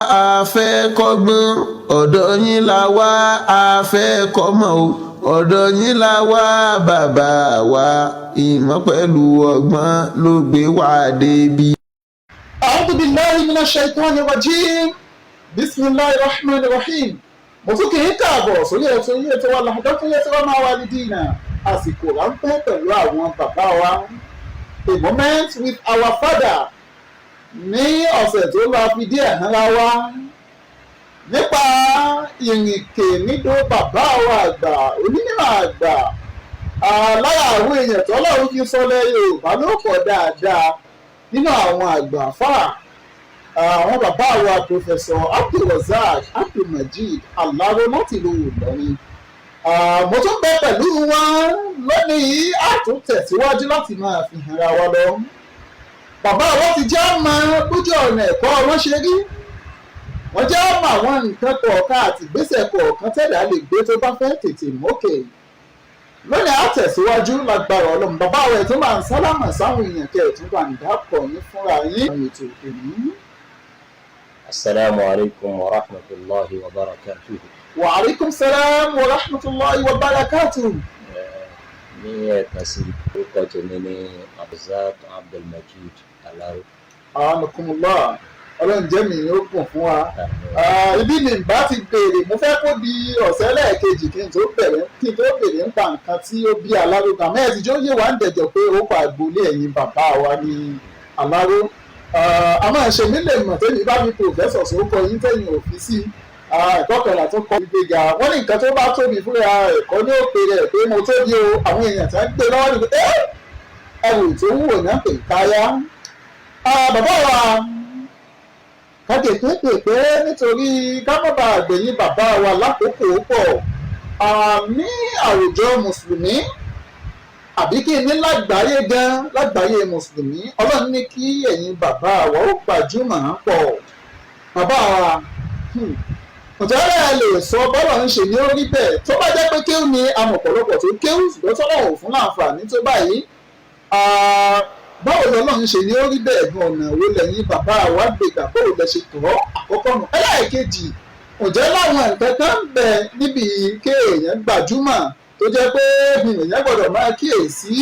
A fẹ́ kọ́gbọ́n, ọ̀dọ̀ yín la wá. A fẹ́ kọ́mọ o, ọ̀dọ̀ yín la wá, bàbá wa. Ìmọ̀ pẹ̀lú ọgbọ́n ló gbé wá débi. أعوذ بالله من الشيطان الرجيم، بسم الله الرحمن الرحيم. Mo tún kì í káàbọ̀ sórí ètò yìí, ètò wa Làdọ́tún yẹn tí wọ́n máa wá ní dínà, àsìkò ráńpẹ́ pẹ̀lú àwọn bàbá wa, a moment with our father. Ní ọ̀sẹ̀ tó lọ, fi díẹ̀ hánra wa nípa ìrìnkèrindò bàbá wa àgbà, onímọ̀ àgbà, lára àwọn èèyàn tọ́lọ́run fi sọlẹ̀ Yorùbá ló pọ̀ dáadáa nínú àwọn àgbà fáà, àwọn bàbá wa, Professor Abdulrasaq Abdulmajid Alaro láti ìlú Ìlọrin. Mo tún bẹ pẹ̀lú wọn lónìí, a tún tẹ̀síwájú láti máa fi hàn ra wa lọ. Bàbá wa ti já mọ bójú ọ̀nà ẹ̀kọ́ wọn ṣe rí, wọ́n já mọ àwọn nǹkan kọ̀ọ̀kan àti ìgbésẹ̀ kọ̀ọ̀kan tẹ̀dá lè gbé tó bá fẹ́ tètè mókè. Lónìí, a tẹ̀síwájú lágbára Ọlọ́run. Bàbá rẹ̀ tó máa ń sálámà sáwọn èèyàn, kẹ́ ẹ̀ tún bá ń dápọ̀ yín fúnra yín. Ètò òní. السلام عليكم ورحمة الله وبركاته. وعليكم السلام ورحمة الله وبركاته. Ní ẹ̀ẹ̀kan sí, orúkọ tèmi ní Abdulrazak Abdulmajid Alaro. أعانكم الله, Ọlọ́run jẹ́ mi ó gùn fún wa. Ibi ni bá ti béèrè, mo fẹ́ kó di ọ̀sẹ̀ lẹ́ẹ̀kejì kí n tó bẹ̀rẹ̀, kí n tó béèrè nípa nǹkan tí ó bí Aláró kan mẹ́ẹ̀ tí jó yé wa ń dẹ̀jọ̀ pé ó kọ àgbolé ẹ̀yìn bàbá wa ní Aláró. A máa ṣe mí lè mọ̀ tẹ́mi bá fi professor sórúkọ yín tẹ̀yìn òfin sí ẹ̀kọ́ kan tó kọ́ gbígbéga. Wọ́n ní nǹkan tó bá tóbi fúnra ẹ̀kọ́ ní òpè rẹ̀ pé mo tóbi o. Àwọn èèyàn tí wọ́n gbé lọ́wọ́ ni pé ẹrù tó wúwo náà pè káyá. Bàbá wa, kájẹ pépèpé nítorí ká má bàa gbẹ̀yìn bàbá wa lákòókò pọ̀ ní àwùjọ mùsùlùmí, àbí kí ní lágbàáyé gan, lágbàáyé mùsùlùmí, Ọlọ́run ní kí ẹ̀yin bàbá wa ó gbajúmọ̀ pọ̀. Bàbá wa, ǹjẹ́ ẹ lè sọ bọ́lọ̀ ń ṣe ní orí bẹ́ẹ̀? Tó bá jẹ́ pé kéwù ni àmọ̀ ọ̀pọ̀lọpọ̀ tó kéwù, ṣùgbọ́n tọ́lọ̀ ò fún láǹfààní tó báyìí, báwo lọ́lọ́run ṣe ní orí bẹ́ẹ̀ gan? Ọ̀nà wo lẹ́yìn bàbá wa gbègbà? Báwo lẹ ṣe tọ́ àkọ́kọ́ nù? Ẹlẹ́ẹ̀kejì, ǹjẹ́ láwọn nǹkan kan ń bẹ níbi kéèyàn gbajúmọ̀ tó jẹ́ pé èèyàn gbọ́dọ̀ máa kíyèsí,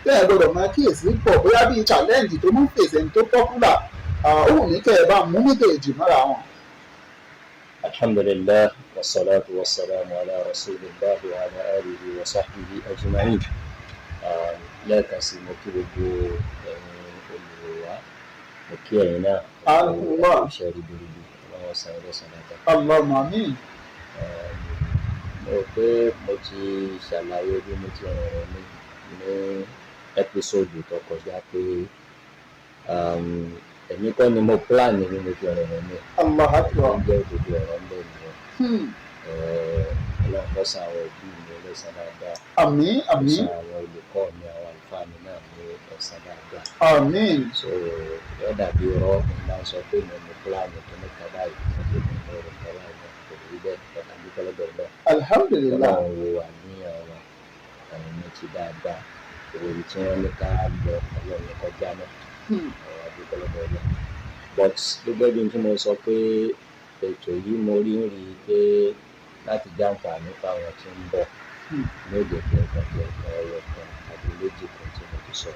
kéèyàn gbọ́dọ̀ máa kíyèsí pọ̀, bóyá bíi challenge tó mú fèsì ẹni tó popular? Ó wù mí kẹ́ ẹ bá mú méjèèjì mọ́ra wọn. الحمد لله والصلاة والسلام على رسول الله وعلى آله وصحبه أجمعين. Lẹ́ẹ̀kan sí, mo kí gbogbo ẹ̀yin olùwò wa, mo kí ẹ̀yin náà. Alhamdulillah. Iṣẹ́ ribiribi, Ọlọ́run san ilé san dáadáa. اللهم آمين. Mo rò pé mo ti ṣàlàyé bí mo ti rìnrìn mi ní episode tó kọjá pé èmi kọ́ ni mo plan bí mo ti rìnrìn mi. الله أكبر. Ó jẹ́ òdodo ọ̀rọ̀ ń bẹ̀ nìyẹn. Ọlọ́run kó san àwọn òbí mi lẹ́san dáadáa. Àmín. Kó Àmín. san àwọn olùkọ́ mi, àwọn àlùfáà mi náà ní ẹ̀san dáadáa. Àmín. So yóò dàbí irọ́ mo máa ń sọ pé mo ní plan tó ní kan báyìí, mo ti ní ọ̀rọ̀ kan báyìí náà, kò rí bẹ́ẹ̀. Ọ̀tà dúpẹ́ lọ́dọ̀ Ọlọ́run. الحمد لله. Ọlọ́run wo àníyàn wa, àwọn ní ti dáadáa, òwò tí wọ́n ní ká lọ, Ọlọ́run ní kọjá náà. Ọ̀rọ̀ dúpẹ́ lọ́dọ̀ Ọlọ́run. But gẹ́gẹ́ bí n tí mo sọ pé ètò yìí, mo rí ń rí i pé láti jàǹfààní fáwọn tí ń bọ̀ ní òde pé nǹkan jẹ́ nǹkan ẹyọ kan àbí méjì kan tí mo ti sọ.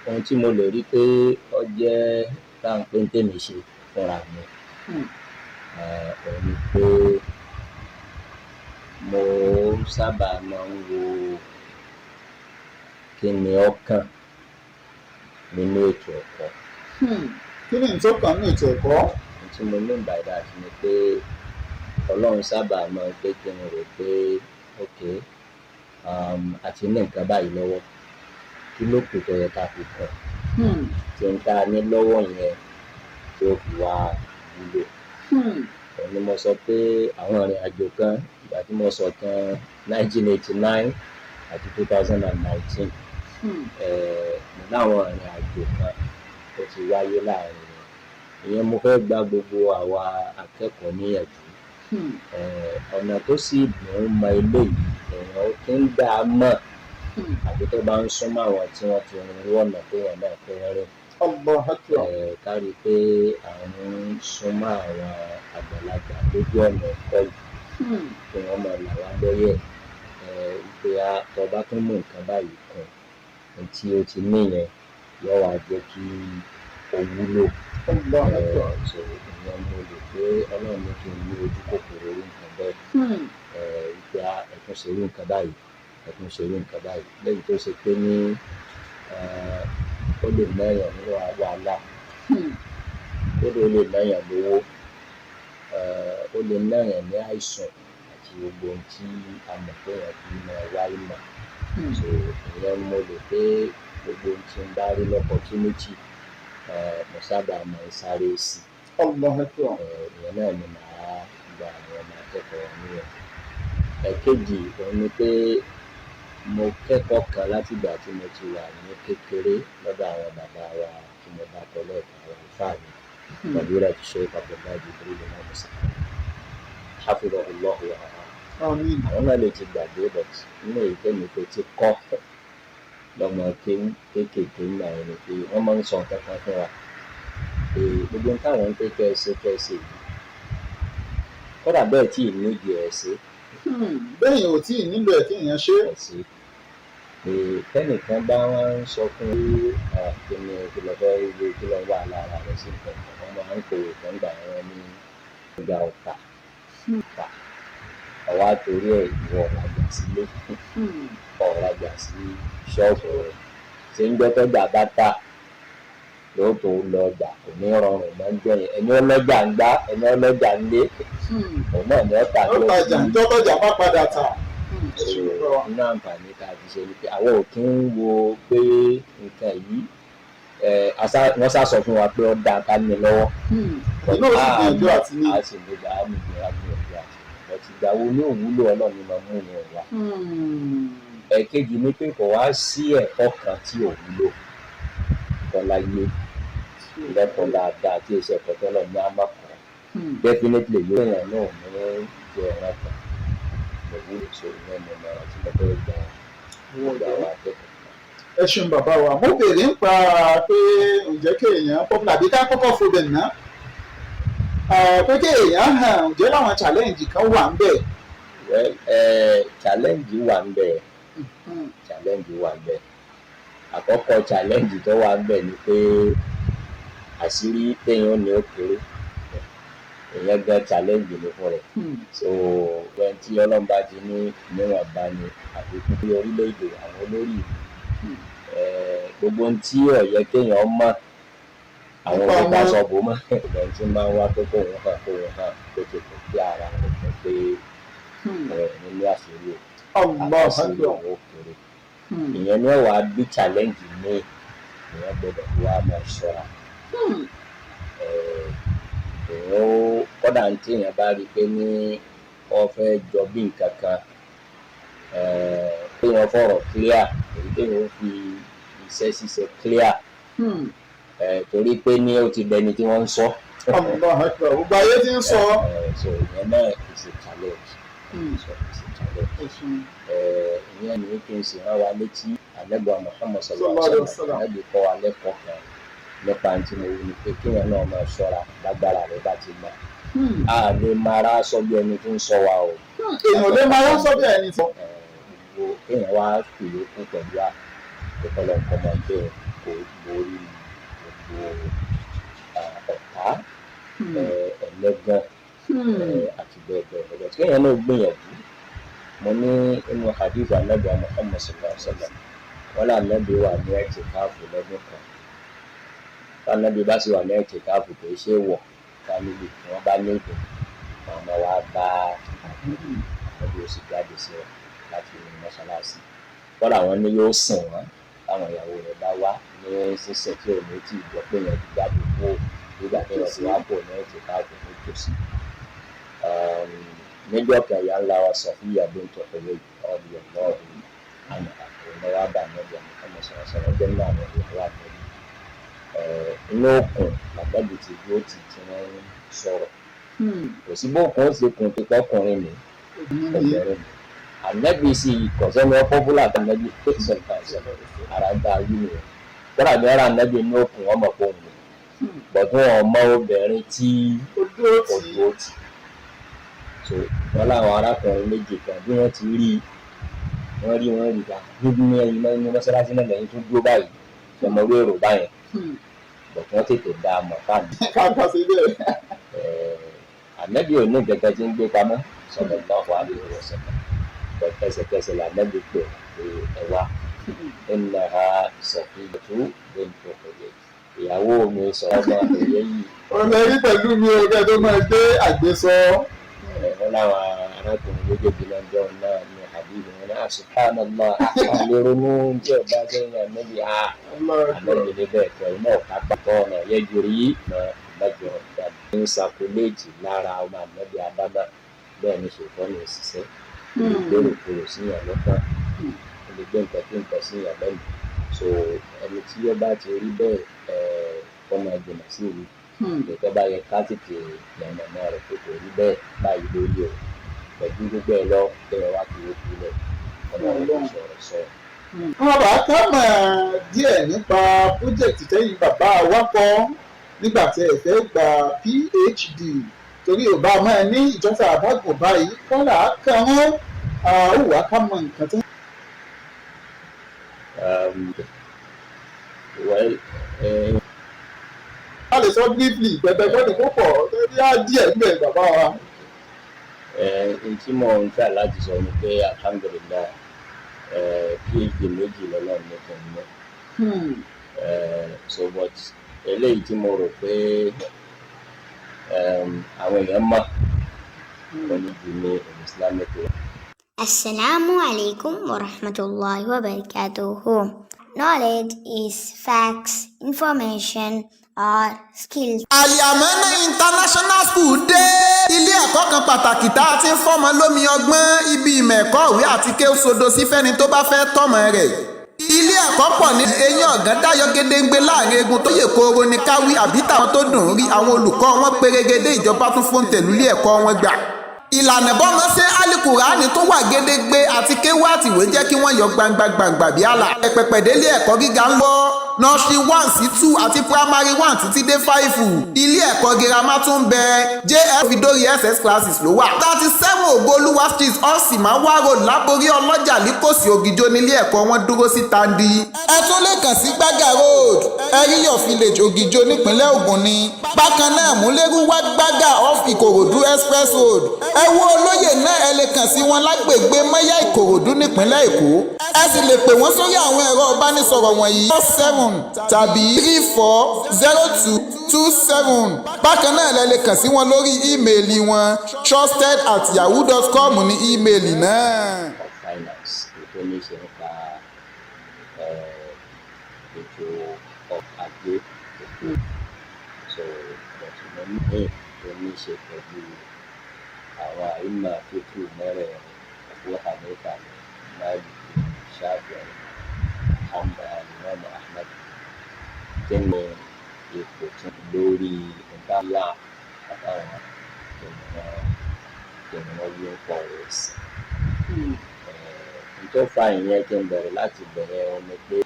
Ohun tí mo lè rí pé ó jẹ́ tá à ń pé ń tèmi ṣe fúnra mi, òun ni pé mo sábà máa ń wo kí ni ó kàn nínú ètò ẹ̀kọ́. Kí ni tó kàn ní ètò ẹ̀kọ́? Ohun tí mo mean by that ni pé Ọlọ́run sábà máa ń pé kí n rò pé, okay, a ti ní nǹkan báyìí lọ́wọ́, kí ló kù tó yẹ ká fi kún tí n ta ní lọ́wọ́ yẹn tí ó fi wá wúlò? Òun ni mo sọ pé àwọn ìrìn àjò kan, ìgbà tí mo sọ tán 1989 àti 2019, mo láwọn ìrìn àjò kan tó ti wáyé láàrin wọn. Ìyẹn mo fẹ́ gba gbogbo àwa akẹ́kọ̀ọ́ níyànjú. Ọ̀nà tó sì dùn ún mọ eléyìí, èèyàn ó kí ń dá a mọ̀ àbí tó bá ń súnmọ́ àwọn tí wọ́n ti rin irú ọ̀nà téèyàn náà fẹ́ rìn. Allah akbar. Ká rí i pé à ń súnmọ́ àwọn àgbàlagbà lójú ọ̀nà ẹ̀kọ́ yìí, kí wọ́n máa là wá lọ́yẹ̀ pé a tó bá tún mú nǹkan báyìí kún un tí ó ti ní yẹn, yóò wá jẹ́ kí ó wúlò. Allah akbar. So ìyẹn mo lè pé Ọlọ́run ní kí n ní ojú kòkòrò orí nǹkan bẹ́ẹ̀, wípé a ẹ tún ṣe irú nǹkan báyìí, ẹ tún ṣe irú nǹkan báyìí, lẹ́yìn tó ṣe pé ní ó lè náyàn ní wàhálà, kódà ó lè náyàn lówó, ó lè náyàn ní àìsàn àti gbogbo ohun tí a mọ̀ pé èèyàn fi máa wá ìmọ̀. So ìyẹn mo lè pé gbogbo ohun tí n bá rí l'opportunity, mo sábà máa ń sáré sí. Allah akbar. Ìyẹn náà ni màá gba àwọn ọmọ akẹ́kọ̀ọ́ níyànjú. Ẹ̀kejì òun ni pé mo kẹ́kọ̀ọ́ kan látìgbà tí mo ti wà ní kékeré lọ́dọ̀ àwọn bàbá wa tí mo bá kọ́ lẹ́ẹ̀kan, àwọn àlùfáà mi, Fadilatu Sheikh Abdullahi Jibril Musa, hafidhahullahu wa ra'ah. Àmín. Àwọn náà lè ti gbàgbé, but nínú èyí tẹ́mi tó ti kọ́ lọ́mọ kéékèèké ńgbà yẹn ni pé wọ́n máa ń sọ nǹkan kan fún wa pé gbogbo táwọn ń pé kẹ́ ẹ ṣe, kẹ́ ẹ ṣe yìí, kódà bẹ́ẹ̀ tí ì nídìí ẹ̀ ṣe. Bẹ́ẹ̀ ò tí ì nílò ẹ̀ kí èèyàn ṣe. Ẹ̀ ṣe pé tẹ́nìkan bá wá ń sọ fún kí ni kí lọ fẹ́ wí, kí lọ wà lára rẹ̀ sí nǹkan kan, wọ́n máa ń kòwé kan gbà wọ́n ní ọjà ọ̀tà ọ̀tà ọ̀wá, torí ẹ̀ ìwọ ọ̀rajà sílé, ọ̀rajà sí ṣọ́ọ̀bù rẹ̀, ṣé ń gbọ́ tọ́jà bá tà yóò tó lọ ọjà, kò ní rọrùn mọ́ ń jọyìn. Ẹni ọlọ́jà ń gbá, ẹni ọlọ́jà ń lé, òun náà ni ọ̀tà. Ó tajà ń tọ́jà bá padà tà. Inú àǹfààní tá a fi ṣe ni pé àwọn ò kí ń wo pé nǹkan yìí, wọ́n sá sọ fún wa pé ó dáa ká ní lọ́wọ́. Inú ó sì gbìyànjú àti ní. A sì ní gbà á ní gbìyànjú àti ní ọtí ìgbà wo ní òwúlò, Ọlọ́run ni máa mú yẹn wá. Ẹ̀ẹ̀kejì ni pé kò wá sí ẹ̀kọ́ kan tí ò wúlò kọ́láyé lẹ́kọ̀ọ́ dáadáa tí èsì ẹ̀kọ́ tọ́lọ̀ ní àmàkọ́. Definitely yóò yàn náà ní jẹ ẹran kan lè wúlò. So ìyẹn ni ọmọ tí mo fẹ́ gba gbogbo àwọn akẹ́kọ̀ọ́. Ẹ ṣeun, bàbá wa. Mo béèrè ń pa pé ǹjẹ́ kéèyàn popular, àbí ká kọ́kọ́ fobẹ̀ ná pé kéèyàn hàn, ǹjẹ́ láwọn challenge kan wà ń bẹ̀? Well, challenge wà ń bẹ̀, challenge wà ń bẹ̀. Àkọ́kọ́ challenge tó wà ń bẹ̀ ni pé àṣírí téèyàn ní ó kéré, èèyàn gan challenge ní fún rẹ̀. So when tí Ọlọ́run bá ti ní níwọ̀nba ni àfikún bí orílẹ̀-èdè, àwọn olórí ìlú, gbogbo ohun tí ó yẹ kéèyàn mọ̀, àwọn Nípa òbí wọn. sọ bò mọ́ ẹ̀gbọ́n tí máa ń wá pé kóun hàn, kóun hàn, kó ti kò kí ara rẹ̀ pé pé nínú àṣírí o Allah àṣírí akbar. òun ó kéré. Ìyẹn ní wàá bí challenge míì, ìyẹn gbọ́dọ̀ wá máa ṣọ́ra. Èèyàn ó kọ́dà tí èèyàn bá rí i pé ní wọ́n fẹ́ jọ bí nǹkan kan, kéèyàn fọ̀rọ̀ clear, èyí téèyàn ó fi iṣẹ́ ṣíṣe clear, torí pé ní ó ti dẹni tí wọ́n ń sọ. Allah akbar. Gbogbo ayé ti ń sọ. So ìyẹn náà is a challenge. So it's a challenge. Ẹ ṣeun. Ìyẹn ní kí n sì rán wa létí àlẹ́gbọ̀n Muhammad sallallahu Sallallahu alaihi alaihi wasallam. wasallam. Ànábì kọ́ wa lẹ́kọ̀ọ́ kan nípa tí mo wí ni pé kéèyàn náà máa ṣọ́ra lágbára rẹ̀ bá ti mọ̀. A lè máa ra sọ bí ẹni tó ń sọ wa o. Èèyàn lè máa wọ́n sọ bí ẹni tó. Gbogbo kéèyàn wá fìyókù pẹ̀lú à ìkọlọ̀ nǹkan máa bẹ́ẹ̀ kó borí gbogbo ọ̀tá, ẹlẹ́gàn, àti bẹ́ẹ̀ bẹ́ẹ̀ lọ. Kéèyàn náà gbìyànjú. Mo ní inú hadith Ànábì Muhammad sallallahu alaihi wa sallam, wọn là Ànábì wà ní ẹ̀tìkáàfù lọ́dún kan. Tànábì bá sì wà ní ẹ̀tìkáàfù, kì í ṣe wọ̀ family tí wọ́n bá ní ìdùnnú, àwọn ọmọ wa bá Ànábì, ó sì jáde sí wọn láti inú mọ́ṣáláṣí. Kọ́dà wọn ní yóò sìn wọ́n táwọn ìyàwó rẹ̀ bá wá ní sísìn tí ò ní tí ì gbọ́ pé yẹn ti jáde kúrò nígbà tí wọ́n ti wá pò ní ẹ̀tìkáàfù nítòsí. Níjọ́ kan, ìyá ńlá wa Sọfíyà bint Huyay radiyallahu anha, òun náà wá bá Ànábì Muhammad sallallahu alaihi wasallam, ọjọ́ náà àwọn ìyàwó Ànábì. Inú òkun làgbàdo ti dúró tì tí wọ́n ń sọ̀rọ̀. Kò sí bókun ó sì kun pípọ́ ọkùnrin ni, obìnrin ni. Ànábì sì kọ̀sẹ́ni ọ popular tó Ànábì sallallahu alaihi wasallam. Ara ń bá wí nìyẹn. Kọ́dà bí wọ́n rà nẹ́bí inú òkun, wọ́n mọ̀ pé òun ni, bọ̀dún wọn mọ obìnrin tí Ó dúró kò tì í. Dúró tì. So wọn láwọn arákùnrin méjì kan, bí wọ́n ti rí i, wọ́n rí wọn rí ká níbi ní ẹ̀yìn ní mọ́sálásí náà lẹ́yìn tó dúró báyìí, ṣọmọ orí èrò báyẹn, bọ̀dún wọn tètè dá a mọ̀ fáàmì. Káàkiri sí bẹ́ẹ̀. Ànábì ò ní nǹkan kan tí ń gbé pamọ́, sallallahu alaihi wasallam. But ẹsẹ̀kẹsẹ̀ lànábì pè pé, "Ẹ wá, innaha Safiyyatu bintu Huyay, ìyàwó mi sọ ọmọ òye yìí." Ọ̀nà rí pẹ̀lú mi ò kẹ́ tó máa gbé àgbésọ. Wọn láwọn arákùnrin méjèèjì lọ́jọ́ náà ní àbílẹ̀ wọn náà, "Subhanallah, àlè ronú tí ọba sẹ́yìn ànábì á." Ànábì ní bẹ́ẹ̀ kọ́, iná ọ̀ká pàtó ọ̀nà yẹjúrí mọ́ ìdájọ́ ìdájọ́ ń sakuléètì lára ọmọ ànábì Ádámà. Bẹ́ẹ̀ ni ṣètò ní òṣìṣẹ́ lè gbèrò síyàn lọ́kàn, ó lè gbé nǹkan kí nǹkan síyàn lẹ́nu. So ẹni tí ó bá ti rí bẹ́ẹ̀, kó máa jìnnà sí ìlú ètò bá yẹ ká tètè yànnàná rẹ̀ pé kò rí bẹ́ẹ̀ báyìí lórí o. Pẹ̀lú gbogbo ẹ̀ lọ bẹ́ẹ̀, wá kí ó kulẹ̀ ọmọ rẹ̀ kò sọ̀rọ̀ sọ. Wọ́n bá ká mọ̀ díẹ̀ nípa project tẹ́yìn bàbá wa kọ́ nígbà tí ẹ fẹ́ gba PhD, torí ò bá máa ní ìjọba àbágùn báyìí kọ́là kan án, ó wà ká mọ̀ nǹkan tó. Well, A lè sọ briefly, gbẹgbẹ gbọdọ̀ kó pọ̀ ní á díẹ̀ níbẹ̀, bàbá wa. N tí mo ń fẹ́ láti sọ ni pé, alhamdulillah, PhD méjì lọ́lọ́run ní kí n mú. So but eléyìí tí mo rò pé àwọn èèyàn mọ̀ oníjù ní Islamic law. Assalamu alaikum wa rahmatullahi wa barakatuhu. Knowledge is facts, information, or skills. Aliamana International School dé, ilé ẹ̀kọ́ kan pàtàkì tá a ti ń fọ́mọ lómi ọgbọ́n, ibi ìmọ̀ ẹ̀kọ́ ìwé àti ké sodo sí fẹ́ni tó bá fẹ́ tọ́mọ rẹ̀. Ilé ẹ̀kọ́ pọ̀ ní eyín ọ̀gán dáyọ gédéǹgbé láàrin egun tó yè kooro ní káwí àbí táwọn tó dùn rí. Àwọn olùkọ́ wọn pérégedé, ìjọba tún fún tẹ̀lú ilé ẹ̀kọ́ wọn gbà. Ìlànà bọ́mọ ṣe alukurani tó wà gédégbé àti kéwú àtìwé jẹ́ kí wọ́n yọ gbangba gbangba bí àlà. Ẹ̀pẹ̀pẹ̀délé ẹ̀kọ́ gíga ń lọ nursery 1 sí 2 àti primary 1 títí dé 5. Ilé ẹ̀kọ́ girama tún ń bẹ, JF dórí SS classes ló wà. 37 Ògbólúwà Street, Ọ̀sìnmáwá Road, Láborí Ọlọ́jà, Líkòsí, Ògìjó nílé ẹ̀kọ́ wọn dúró sí Tandi. Ẹ tún lè kàn sí Gbága Road, Ẹ̀ríyọ̀ Village, Ògìjó, nípínlẹ̀ Ògùn ni. Bákan náà, Múlẹ́rú wá Gbága, off Ìkòròdú Express Road. Ẹ wo olóyè náà, ẹ lè kàn sí wọn lágbègbè Mọ́yá, Ìkòròdú, nípínlẹ̀ Èkó. Ẹ sì lè pè wọ́n sórí àwọn ẹ̀rọ ìbánisọ̀rọ̀ wọ̀nyí: 7 tàbí 340227. Bákan náà, lẹ lè kàn sí wọn lórí email wọn, trusted@yahoo.com ní email náà. Of finance, ètò ní í ṣe nípa ètò ọrọ̀ ajé ètò. So but mo ní tó ní í ṣe pẹ̀lú àwọn àìmọ̀ fífú mẹ́rẹ̀ẹ̀rin, Abu Hanifa ní, Maliki, Shafi'i, Hanbali, Imam Ahmad, kí ni ipò tí lórí nǹkan yá àtàwọn ènìyàn wí ń pọ̀ ọ̀rọ̀ ẹ̀sìn. N tó fa ìyẹn kí n bẹ̀rẹ̀ láti bẹ̀rẹ̀ ọ ni pé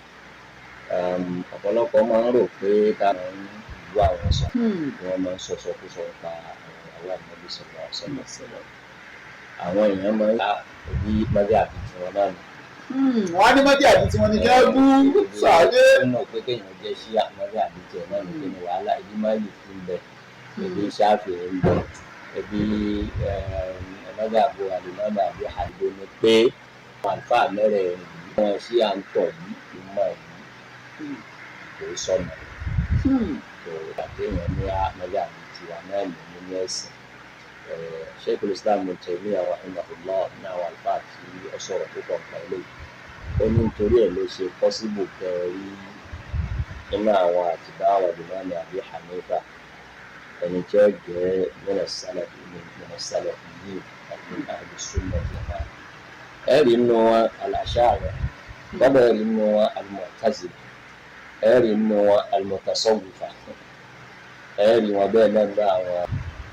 ọ̀pọ̀lọpọ̀ máa ń rò pé ká máa ń bú àwọn sọ ni wọ́n máa ń sọ̀sọkúsọ nípa àwọn ìyàwó Ànábì sallallahu alaihi wasallam. Àwọn èèyàn máa ń ta òbí mọ́bí àbí tiwọn náà nù. Wọ́n á ní mọ́dí àbí tí wọ́n ní kí wọ́n bú sàdé. Nínú pé kéèyàn jẹ́ ṣíà, mọ́bí àbí tiẹ̀ náà ní kí ni wàhálà? Ẹbí Málíkì ń bẹ, ẹbí Ṣáfi'í ń bẹ, ẹbí mọ́bí àbú àlùmọ́ọ́mọ́ àbú àdó ni pé àwọn àlùfáà mẹ́rẹ̀ẹ̀rin yìí wọn ṣíà ń tọ̀ yìí, ìmọ̀ yìí kò sọnà tó àtẹ̀yàn ní mọ́bí àbí tiwa náà ní nínú ẹ̀sìn. Sheikhul Islam Ibn Taymiyyah rahimahullah, ní àwọn àlùfáà tí ó sọ̀rọ̀ púpọ̀ nípa eléyìí, ó ní nítorí ẹ̀ ló ṣe possible kẹ́ ẹ rí nínú àwọn àtìbáwọ̀ Imam Abi Hanifa, ẹni tí ó jẹ́ mina salafi, mina salafiyyin àti min ahli sunnah wal jamaa. Ẹ rí nínú wọn al-Asha'ira, bọ́dọ̀ ẹ rí nínú wọn al-Mu'tazila, ẹ rí nínú wọn al-Mutasawwifa, ẹ rí wọn bẹ́ẹ̀ náà nínú àwọn,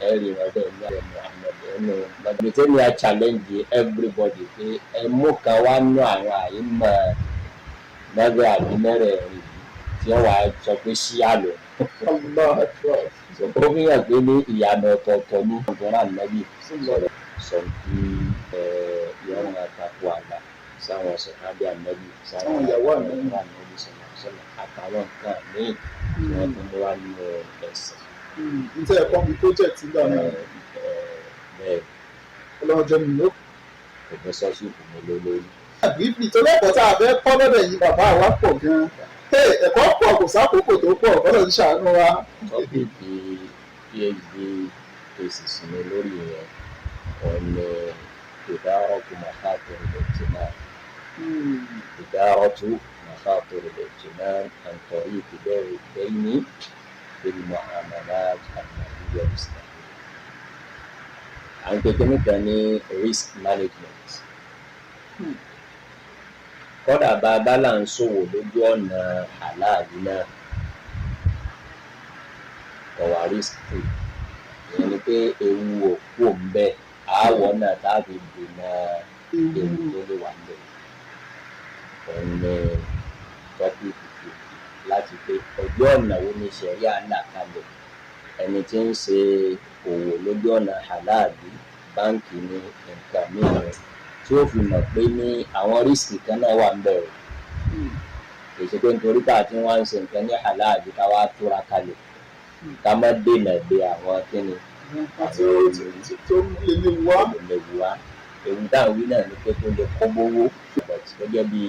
ẹ rí wọn bẹ́ẹ̀ ní àwọn Muhammad ẹnu. Ibn Taymiyyah challenge everybody pé ẹ mú kan wá nú àwọn àyímọ̀ mẹ́rẹ̀ àbí mẹ́rẹ̀ẹ̀rin yìí. Tí wọ́n wàá sọ pé ṣíà lò. Allah akbar. Ó fi hàn pé ní ìyànà ọ̀tọ̀ọ̀tọ̀ ní ọ̀gbọ́n ànábì sọ kí ìyọ́nà àtàkù àgbà sáwọn sọ̀hábì ànábì, sáwọn Àwọn ìyàwó ànábì. Ànábì sọ̀rọ̀ sọ̀rọ̀ àtàwọn nǹkan míì tí wọ́n tún mú wá nínú ẹ̀sìn. N tẹ́ ẹ̀kọ́ mi project nígbà náà. Bẹ́ẹ̀. Ọlọ́run jẹ́ mi ló. Professorship mi lé lórí. Briefly, torí ẹ̀kọ́ tá a fẹ́ kọ́ lọ́dọ̀ yìí, bàbá wa, pọ̀ gan-an. Hey, ẹ̀kọ́ pọ̀, kò sákòókò tó pọ̀, kọ́lọ̀ ń ṣàánú wa. Topic PhD thesis mi lórí yẹn, òun ni إدارة مخاطر الائتمان، إدارة مخاطر الائتمان عن طريق بيع الدين بالمعاملات المالية الإسلامية. À ń pè kíní kan ní risk management. Kódà bá a bá là ń ṣòwò lójú ọ̀nà àláàlú náà, kò wá risk free. Ìyẹn ni pé ewu òkú òun bẹ́ẹ̀, àáwọ̀ náà tá a fi dènà ewu tó lè wà níbẹ̀. Òun ni topic kejì láti pé ojú ọ̀nà wo ni ṣẹ̀ríà là kalẹ̀ ẹni tí ń ṣe òwò lójú ọ̀nà àláàlú, báńkì ní nǹkan míì rẹ̀, tí ó fi mọ̀ pé ní àwọn risk kan náà wà níbẹ̀ o. Kì í ṣe pé nítorí tá a ti wá ń ṣe nǹkan ní àláàlú, ká wá túra kalẹ̀, ká má dènà de àwọn kíni Àti tó lè léwu wá. Léwu wá. Ewu táwọn wí náà ni pé tó lè kó bówó, but gẹ́gẹ́ bí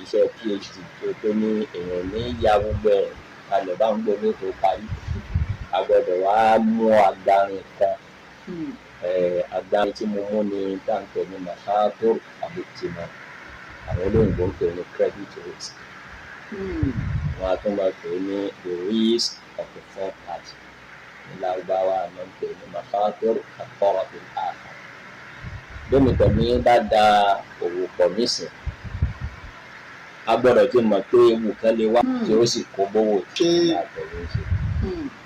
iṣẹ́ PhD tó pé ní èèyàn ní ya gbogbo ẹ̀ kalẹ̀ bá ń gbé ní tó parí, a gbọ́dọ̀ wá mú agbárin kan. Agbárin tí mo mú ni tá à ń pè ní مخاطر الائتمان, àwọn olóyìnbó ń pè ní credit risk, wọn a tún máa pè ní the risk of the third party, ní Lárúbáwá máa ń pè ní مخاطر الطرف الآخر. Bẹ́ẹ̀ni, pẹ̀lú yín bá da òwò pọ̀ nísìn, a gbọ́dọ̀ ti mọ̀ pé ewu kan lè wá tí ó sì kó bówó tí a pẹ̀lú ń ṣe,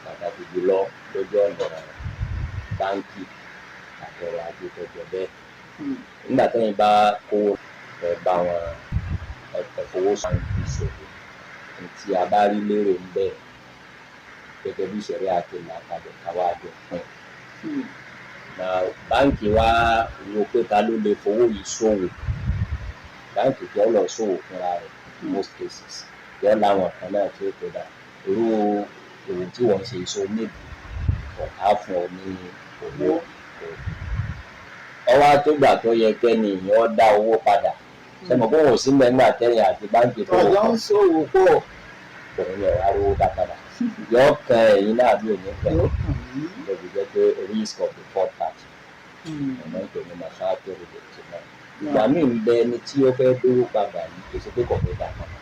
pàtàkì jùlọ lójú ọ̀nà báńkì àtọ̀rọ̀ ajé tó jọ bẹ́ẹ̀. Nígbà tẹ́yìn bá kówó ẹ bá wọn ẹ fowó báńkì ṣòwò, tí a bá rí lérè ń bẹ́ẹ̀, gẹ́gẹ́ bí ìṣẹ̀rí àti ìlàkalẹ̀, káwá jọ pín. Na báńkì wa wo pé ta ló lè fowó yìí ṣòwò. Báńkì kí ọ lọ ṣòwò fúnra rẹ̀ in most cases, yọ láwọn kan náà tí ó tó dà irú òwò tí wọ́n ń ṣe iṣẹ́ onídìí ọ̀tá fún ọ ní owó. Ọwọ́ àtúgbà tó yẹ kẹ́ni ìyẹn dá owó padà sẹ́mo kó wọ́n sí mẹ́ngbà tẹ́yìn àti báńkì tó Ọ̀yọ́ ń ṣòwò pọ̀. Òun yẹ wá rówó dá padà, yọ kan ẹ̀yìn náà bí òní kan lóbi jẹ́ pé risk of the third party ọ̀nà ìpè ní مخاطر الائتمان. Ìgbà míì ń bẹ, ẹni tí ó fẹ́ dówó padà yìí, kì í ṣe pé kò fẹ́ dá padà,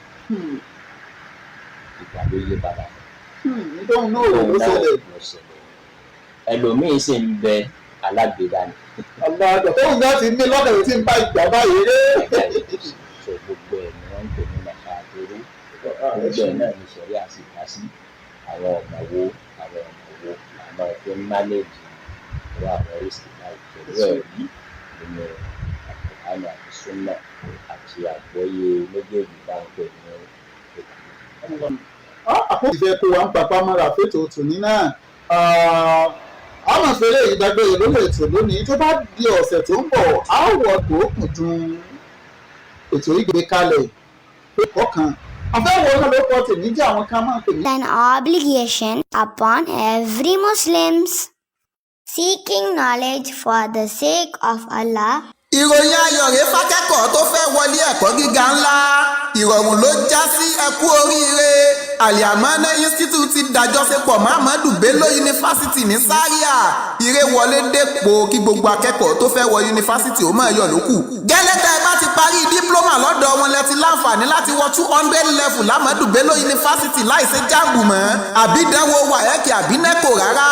ìgbà ló yé padà. Nítorí náà ló ṣẹlẹ̀. Ló ṣẹlẹ̀. Ẹlòmíín sì ń bẹ, alágbèédá ni. Àgbàdo tóun náà ti ní lọ́dọ̀ tí ń bá ìgbà báyìí ré. So gbogbo ẹ̀ ni wọ́n ń pè ní مخاطر. Gbogbo ẹ̀ náà ní sẹ̀rí àti ìdásí àwọn ọ̀nà wo làwọn fi ń manage irú àwọn risk báyìí pẹ̀lú ẹ̀rí nínú Àkùránì àti Súnà àti àgbọ́yé méjèèjì bá ń pè ní ìlànà. Àkókò ìfẹ́ kó wa ń papá mọ́ra fètò tòní náà. A máa fi eléyìí dágbére lórí ètò lónìí. Tó bá di ọ̀sẹ̀ tó ń bọ̀, a ó wọ tòókùn dun ètò ìgbé kalẹ̀ pé kọ̀ọ̀kan àfẹ́wọ̀ náà ló kọ́ tèmi jẹ́, àwọn kan máa ń pè ní. An obligation upon every Muslims seeking knowledge for the sake of Allah. Ìròyìn ayọ̀ rèé fákẹ́kọ̀ọ́ tó fẹ́ wọlé ẹ̀kọ́ gíga ńlá. Ìrọ̀rùn ló já sí. Ẹ kú oríire. Aliamana Institute ti dàjọṣepọ̀ mọ́ Ahmadu Bello University ní Zaria. Ire wọlé dépò kí gbogbo akẹ́kọ̀ọ́ tó fẹ́ wọ yunifásitì ó máa yọ̀ lókù. Gẹ́lẹ́ tẹ́ ẹ bá ti parí diploma lọ́dọ̀ wọn, lẹ ti láǹfààní láti wọ 200 level l'Ahmadu Bello University láìsí JAMB mọ́, àbí dánwò WAEC àbí NECO rárá.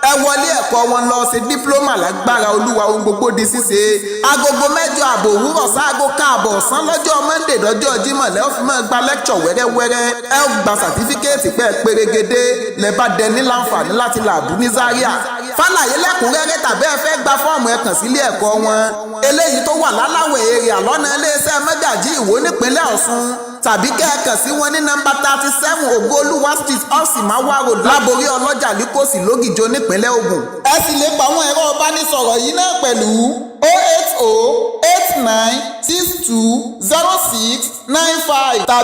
Ẹ wọlé ẹ̀kọ́ wọn lọ ṣe diploma. Lágbára Olúwa, ohun gbogbo di ṣíṣe. Aago 8:30 òwúrọ̀ sáago 1:30 ọ̀sán lọ́jọ́ Monday dọ́jọ́ Jímọ̀ lẹ́ ó fi máa gba lecture wẹ́rẹ́wẹ́rẹ́. Ẹ ó gba certificate pẹ́ pérégedé, lẹ bá dẹni láǹfààní láti làbú ní Zaria. Fàlàyé lẹ́kùnrẹ́rẹ́ tàbí ẹ fẹ́ gba fọ́ọ̀mù, ẹ kàn sílé ẹ̀kọ́ wọn eléyìí tó wà láláwẹ̀ èrè àlọ́nà iléeṣẹ́ Mẹ́gàjí Ìwó nípínlẹ̀ Ọ̀ṣun. Tàbí kẹ́ ẹ kàn sí wọn ní nọ́mbà 37 Ògoolúwa Street, Ọ̀sìnmáwá Road, Láborí Ọlọ́jà, Líkòsì, Lógìjó, nípínlẹ̀ Ògùn. Ẹ sì lè pa àwọn ẹ̀rọ ìbánisọ̀rọ̀ yìí náà pẹ̀lú 08089620695 tàbí.